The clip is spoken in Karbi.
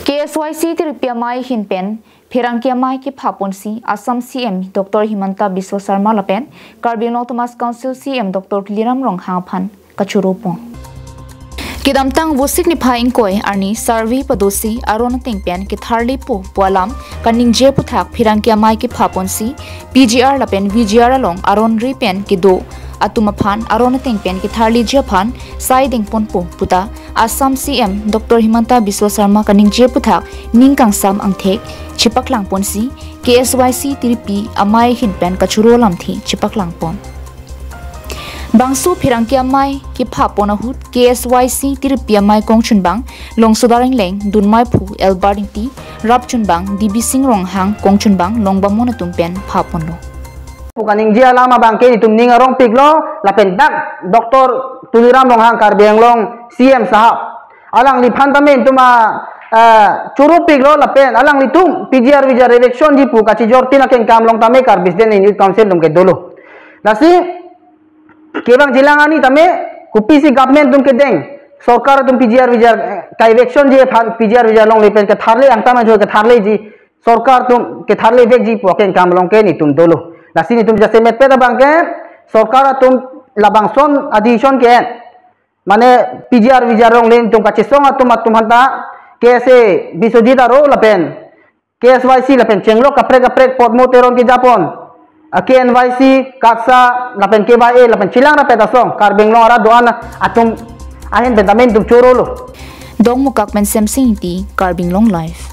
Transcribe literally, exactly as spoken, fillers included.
K S Y C Tiripi amei ahin pen pherangke amei kepha ponsi Assam C M Doctor Himanta Biswa Sarma lapen Karbi Anglong Autonomous Council C M Doctor Tuliram Ronghang aphan kachoro pon. Kedamtang Vosik niphai ingkoi arni survey padosi aron ateng pen ketharli po pu alam kaningje aputhak pherangke amei kepha ponsi P G R lapen V G R along aron ri pen kedo atum aphan aron ateng pen ketharliji aphan sai dengponpo puta Assam C M Doctor Himanta Biswa Sarma kaningje aputhak ning kangsam angthek chepaklang ponsi K S Y C Tiripi amei ahin pen kachoro alamthe chepaklang pon. Bangso pherangke amei kepha pon ahut K S Y C Tiripi amei kongchunbang Longsodar Engleng, dunmeiphu Elbert Ingti, rapchunbang D B Sing Ronghang, kongchunbang Longbamon atum pen pha ponlo. Pu kaningje alam abangke itum ning arongpiklo, lapen dak Doctor Tuliram Ronghang Karbi Anglong C M sahab alangliphan tame itum a, eh, choropiklo lapen alanglitum P G R V G R eviction ji pu kachijor tin akengkam along tame Karbi Student Youth Council atum ke dolo. Lasi kevangjilang ani tame kopisi government atum kedeng, sorkar atum P G R V G R, eh, ka-eviction ji aphan P G R V G R along le pen ketharle angtang ajo ketharleji, sorkar atum ketharlevekji pu akengkam along ke nitum dolo. Lasi nitum jasemet pet abangke sorkar atum labangson a-decision ke mane P G R V G R along le nitum kachesong atum atum aphanta K S A Biswajit aro lapen K S Y C lapen chenglok kaprek kaprek Podmo Teron kejapon, ah, K N Y C, KATSA lapen K Y A lapen chelang rapet asong Karbi Anglong arat do-an atum ahin pen tame nitum chorolo. Dongmukak pen Semsing Ingti, Karbi Anglong Live.